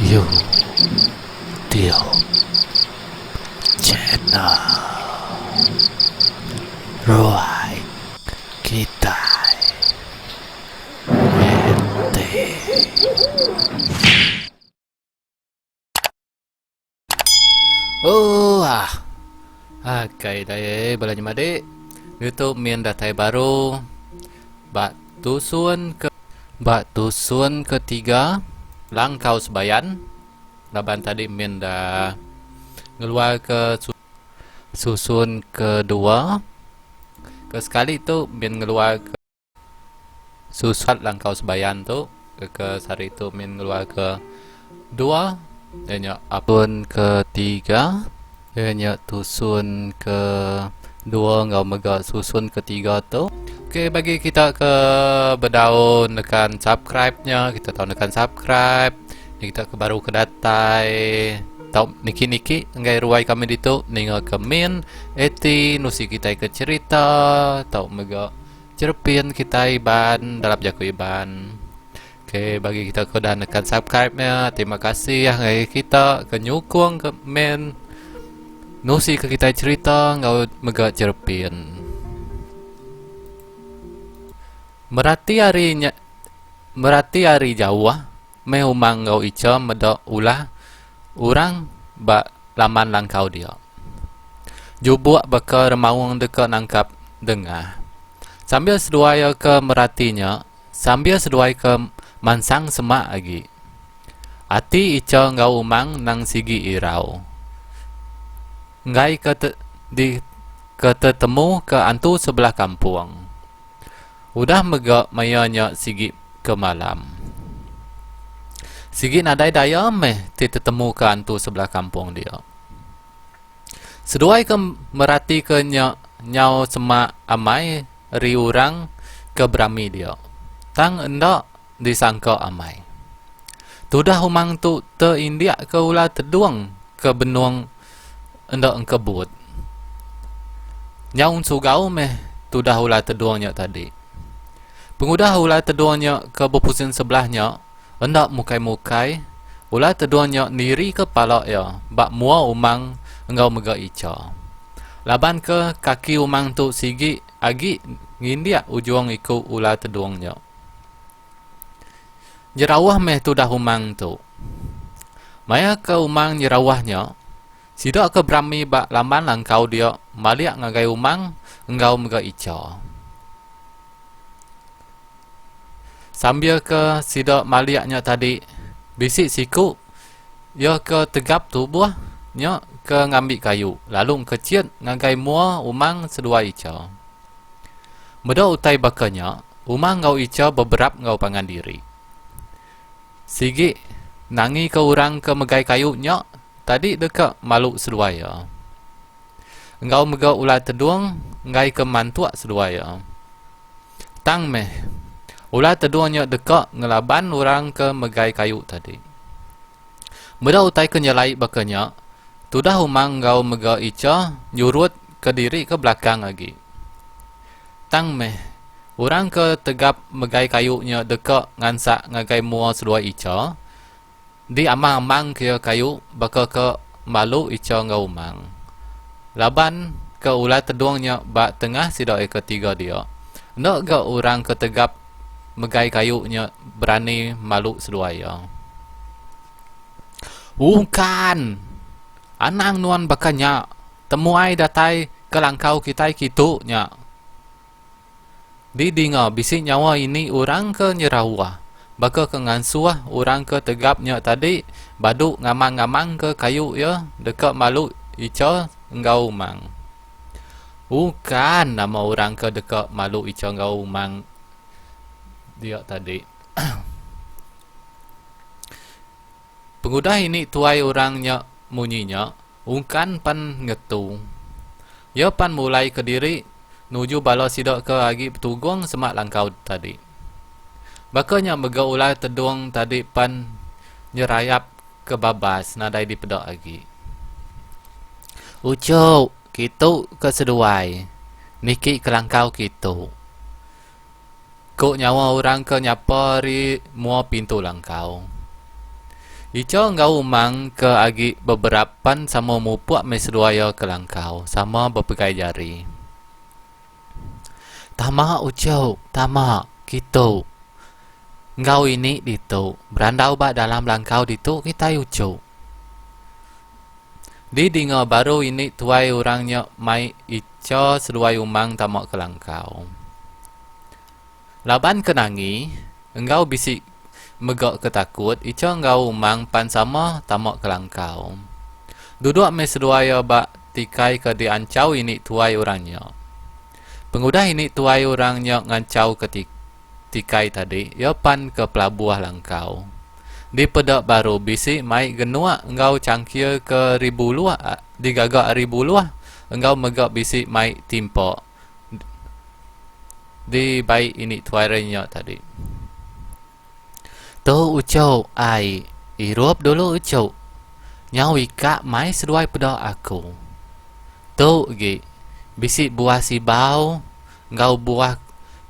You Tube Channel Ruai Kitai NT. Oohh. Akai dai bala nyemadi. Ditu min datai baru ba tusun ke ba tusun ketiga Langkau Sebayan laban tadi min da ngeluar ke susun kedua ke sekali tu min ngeluar ke Susat langkau sebayan tu ke sehari tu min ngeluar ke dua iya nya apun ke tiga iya nya tusun ke dua enggau mega susun ke tiga tu. Okey bagi kita ke bedau nekan subscribe nya kita tau nekan subscribe kita ke baru ke datai tau niki niki enggai ruai kami ditu ninga ke min eti nusi kitai ke cerita tau mega Cerepin kitai Iban dalam jaku Iban. Ok bagi kita ke udah nekan subscribe nya terima kasih ngagai kita ke nyukung ke men nusi ke kitai cerita enggau mega cerepin. Merati ari nya merati ari jauh meh umang enggau icha meda ulah orang ba laman langkau dia. Jubuk baka remaung deka nangkap dengah. Sambil seduai iya ke merati nya, sambil seduai ke mansang semak agi. Ati Icha enggau Umang nang sigi irau. Enggai ke te di ke tetemu ke antu sebelah kampung. Udah mega maya nya sigi ke malam. Sigi nadai daya meh ti tetemu ke antu sebelah kampung dia. Seduai ke meratika nya nyau semak amai ri orang ke berami dia. Tang enda disangka amai. Tudah umang tu teindik ke ular tedung ke benung enda engkebut. Nyau ensugau meh tudah ular tedung nya tadi. Pengudah ular tedung nya ke bepusin sebelah nya, Enda mukai-mukai, ular tedung nya nirika pala iya ba mua umang enggau mega icha. Laban ke kaki umang tu sigi agi ngindik ujung iku ular tedung nya. Nyerauh meh tudah umang tu. Maya ke umang nyerauh nya, sida ke berami ba laman langkau dia malik ngagai umang enggau mega icha. Sambil ke sida malik nya tadi bisi siku iya ke tegap tubuh nya ke ngambi kayu lalu engkechit ngagai mua umang seduai icha. Meda utai baka nya, umang enggau icha beberap enggau pangan diri. Sigi nangika orang ke megai kayu nya tadi deka malu seduai iya. Enggau mega ular tedung enggai ke mantuk seduai iya. Tang meh, ular tedung nya deka ngelaban orang ke megai kayu tadi. Meda utai ke nyelai baka nya, tudah Umang enggau mega Icha nyurut ke diri ke belakang agi. Tang meh, orang ke tegap megai kayu nya deka ngansak ngagai mua seduai Icha, Di amang-amang ke iya kayu baka ke malu icha enggau umang. Laban ke ular tedung nya ba tengah sida iya ketiga dia. Enda ga orang ke tegap megai kayu nya berani malu seduai iya. Ungkan! Anang nuan baka nya, temuai datai ke langkau kitai kitu nya. Didinga bisi nyawa ini orang ke nyerauh baka ke ngansuh orang ke tegap nya tadi badu ngamang-ngamang ke kayu iya deka malu icha enggau umang. Ukan nama orang ke deka malu icha enggau umang dia tadi. Pengudah ini tuai orang nya munyi nya, Ungkan pan ngetu. Iya pan mulai kediri nuju bala sida ke agi betugung semak langkau tadi. Baka nya mega ular tedung tadi pan nyerayap ke babas nadai dipeda agi. Uchu, kitu ke seduai niki ke langkau kitu. Ku nyawa orang ke nyapa ari mua pintu langkau. Icha enggau Umang ke agi beberap pan sama mupuk meh seduai iya ke langkau sama bepegai jari. Tama uchu, tama, kitu. Enggau ini ditu, berandau ba dalam langkau ditu kitai uchu. Didinga baru ini tuai orang nya mai Icha seduai Umang tama ke langkau. Laban ke nangi, enggau bisi mega ke takut, Icha enggau Umang pan sama tama ke langkau. Duduk meh seduai iya ba tikai ke dianchau ini tuai orang nya. Pengudah ini tuai orang nya nganchau ke tikai tadi, iya pan ke pelabuh langkau. Dipeda baru bisi mai genuk enggau changkir ke ri buluh digaga ari buluh enggau mega bisi mai timpa dibai ini tuai re nya tadi. Tu uchu ai irup dulu uchu nyau ika mai seduai peda aku. Tu gi bisi buah sibau enggau buah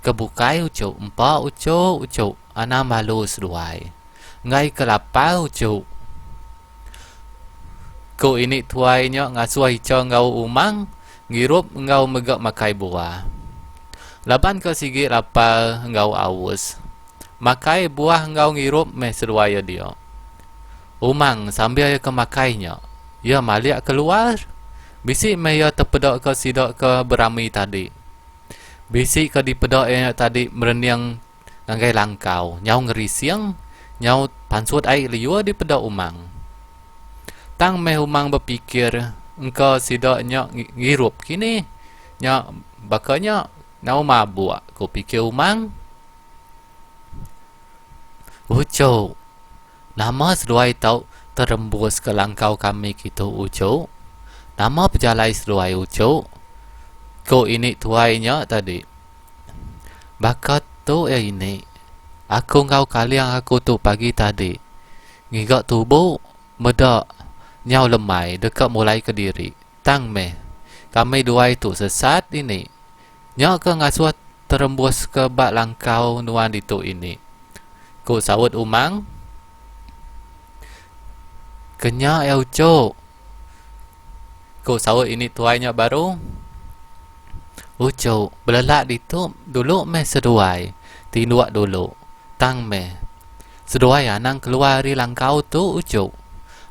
ke bukai uchu empa uchu uchu. Anang malu seduai. Enggai ke lapar uchu. Ku ini tuai nya ngasuh Icha enggau Umang ngirup enggau mega makai buah. Laban ke sigi lapar enggau aus. Makai buah enggau ngirup meh seduai iya dia. Umang sambil iya ke makai nya, iya malik keluar. Bisi meh iya tepeda ke sida ke berami tadi. Bisi ke dipeda iya nya tadi merening ngagai langkau nyau ngerising nyau pansut ai liur dipeda umang. Tang meh umang bepikir engka sida nya ngirup kini nya baka nya nyau mabuk ku pikir umang. Uchu nama seduai tau terembus ke langkau kami kitu uchu. Nama pejalai seduai uchu ku ini tuai nya tadi. Baka tu iya ini. Aku enggau kaling aku tu pagi tadi ngiga tubu meda nyau lemai deka mulai kediri. Tang meh kami duai tu sesat ini. Nya ke ngasuh terembus ke ba langkau nuan ditu ini. Ku saut Umang. Kenya iya uchu. Ku saut ini tuai nya baru. Uchu, belelak ditu dulu meh seduai. Tinduk dulu. Tang meh. Seduai anang keluar ari langkau tu uchu.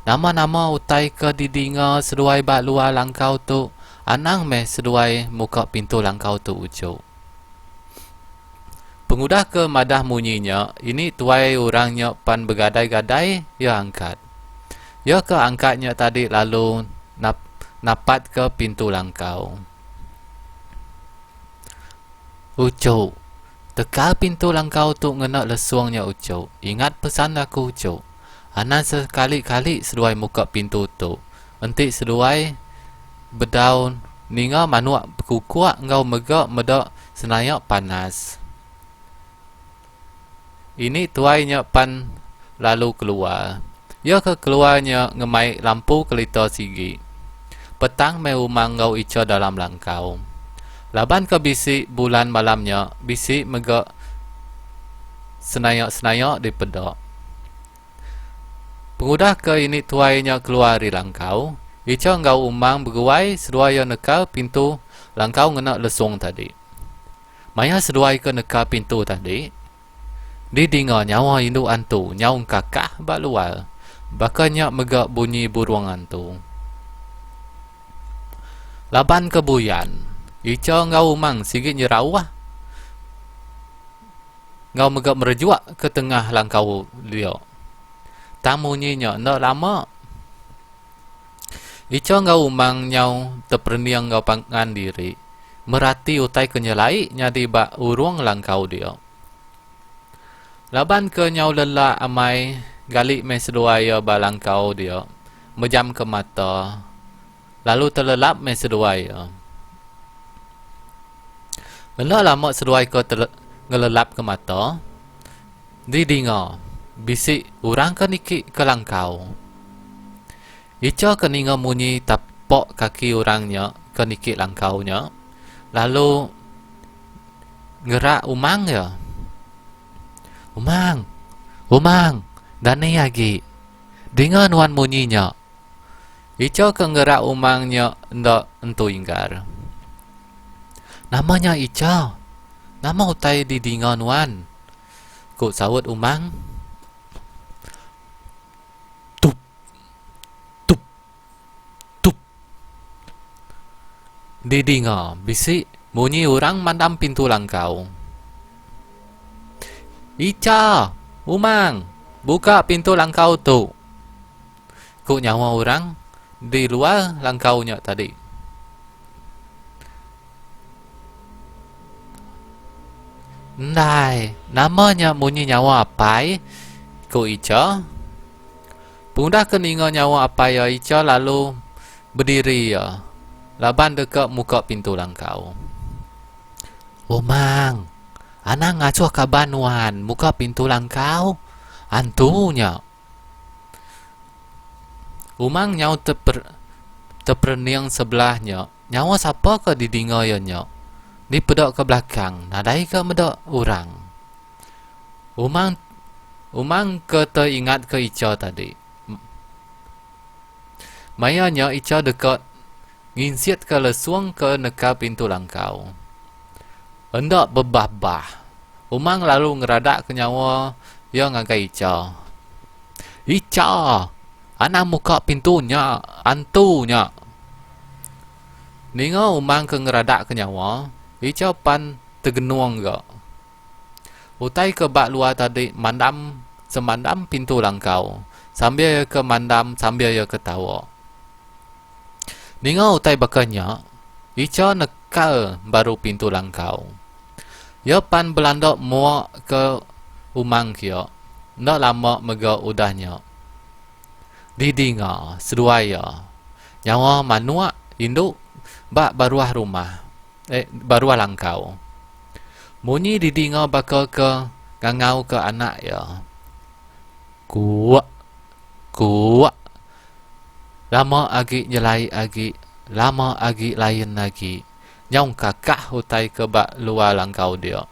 Nama-nama utai ke didinga seduai ba luar langkau tu, anang meh seduai muka pintu langkau tu uchu. Pengudah ke madah munyi nya, ini tuai orang nya pan begadai-gadai iya angkat. Iya ke angkat nya tadi lalu napatka pintu langkau. Uchu, tekal pintu langkau tu ngena lesung nya uchu. Ingat pesan aku uchu. Anang sekali-kali seduai muka pintu tu. Enti seduai bedau ninga manuk bekukuk enggau mega meda senaya panas. Ini tuai nya pan lalu keluar. Iya ke keluar nya ngemai lampu kelita sigi. Petang meh Umang enggau Icha dalam langkau. Laban ke bisi bulan malam nya bisi mega senaya-senaya dipeda. Pengudah ke ini tuai nya keluar ari langkau, Icha enggau Umang beguai seduai iya nekal pintu langkau ngena lesung tadi. Maya seduai ke neka pintu tadi, didinga nyawa indu antu nyau engkakah ba luar. Baka nya mega bunyi burung antu. Laban ke buyan, Icha enggau Umang sigi nyerauh enggau mega merejuk ke tengah langkau dia. Tang munyi nya enda lama. Icha enggau Umang nyau teperening enggau pangan diri merati utai ke nyelai nyadi ba urung langkau dia. Laban ke nyau lelak amai gali meh seduai iya ba langkau dia mejamka mata lalu telelap meh seduai iya. Enda lama seduai ke ngelelapka mata. Didinga, bisi orang ke niki ke langkau. Icha ke ninga munyi tapok kaki orang nya ke niki langkau nya, lalu ngerak umang iya. Umang! Umang! Dani agi. Dinga nuan munyi nya. Icha ke ngerak umang nya enda entu inggar. Nama nya Icha? Nama utai didinga nuan? Ku saut umang. Tup! Tup! Tup! Didinga bisi munyi orang mandam pintu langkau. Icha! Umang! Buka pintu langkau tu! Ku nyawa orang di luar langkau nya tadi. Endai, nama nya munyi nyawa apai? Ku Icha. Pengudah ke ninga nyawa apai iya, Icha lalu bediri iya laban deka muka pintu langkau. Umang, anang ngasuh kaban nuan muka pintu langkau. Antu nya. Umang nyau teperening sebelah nya. Nyawa sapa ke didinga iya nya. Dipeda ke belakang nadai ga meda orang. Umang umang ke teingat ke Icha tadi. Maya nya Icha deka nginsitka lesung ke neka pintu langkau. Enda bebah-bah. Umang lalu ngeradakka nyawa iya ngagai Icha. Icha! Anang muka pintu nya, antu nya! Ninga Umang ke ngeradakka nyawa, Icha pan tegenung ga. Utai ke ba luar tadi mandam semandam pintu langkau sambil iya ke mandam sambil iya ke tawa. Ninga utai baka nya, Icha nekal baru pintu langkau. Iya pan belanda mua ke umang kia enda lama mega udah nya. Didinga seduai iya nyawa manuk indu ba baruh rumah eh baruh langkau. Munyi didinga baka ke ngangau ke anak iya. Kuak. Kuak. Lama agi nyelai agi, lama agi lain agi. Nyau engkakah utai ke ba luar langkau dia.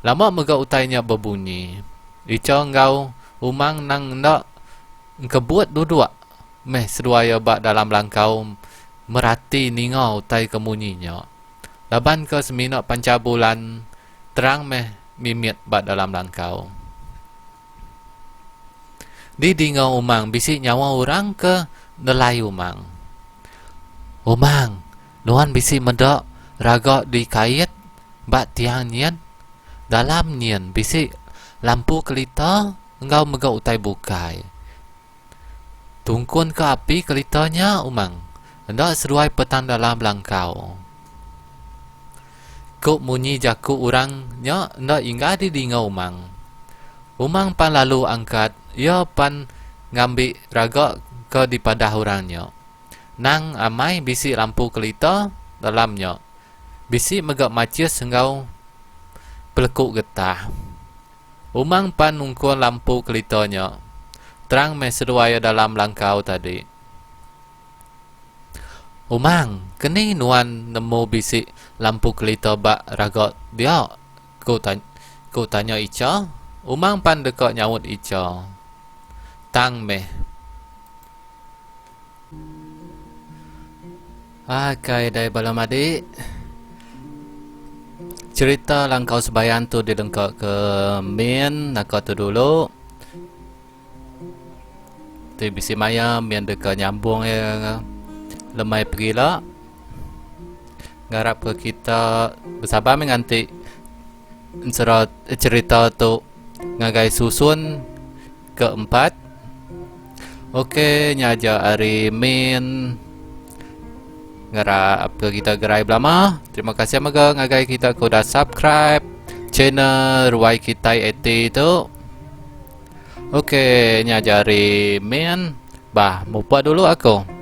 Lama mega utai nya bebunyi. Icha enggau Umang nang enda engkebut duduk meh seduai iya ba dalam langkau merati ninga utai ke munyi nya. Laban ke semina pancha bulan terang meh mimit ba dalam langkau. Di dinga Umang bisi nyawa orang ke nelai Umang. Umang, nuan bisi meda raga dikait ba tiang nyin? Dalam nyin bisi lampu kelita enggau mega utai bukai. Tungkun ke api kelita nya umang enda seduai petang dalam langkau. Ku munyi jaku orang nya enda inggar didinga umang. Umang pan lalu angkat iya pan ngambi raga ke dipadah orang nya. Nang amai bisi lampu kelita dalam nya. Bisi mega macis enggau peleku getah. Umang pan nungkun lampu kelita nya. Terang meh seduai iya dalam langkau tadi. Umang, keni nuan nemu bisi lampu kelita ba raga dia? Ku ku tanya Icha. Umang pan deka nyaut Icha. Tang meh. Akai dai bala madik. Cerita Langkau Sebayan tu dilengka ke min naka tu dulu. Ti bisi maya min deka nyambung iya lemai pegila. Ngarap ke kita besabar meh nganti ensera cerita tu ngagai susun keempat. Ok nya aja ari min ngarap ke kita gerai belama. Terima kasih mega ngagai kita ke udah subscribe channel Ruai Kitai AT tu. Ok nya aja ari min. Bah mupa dulu aku.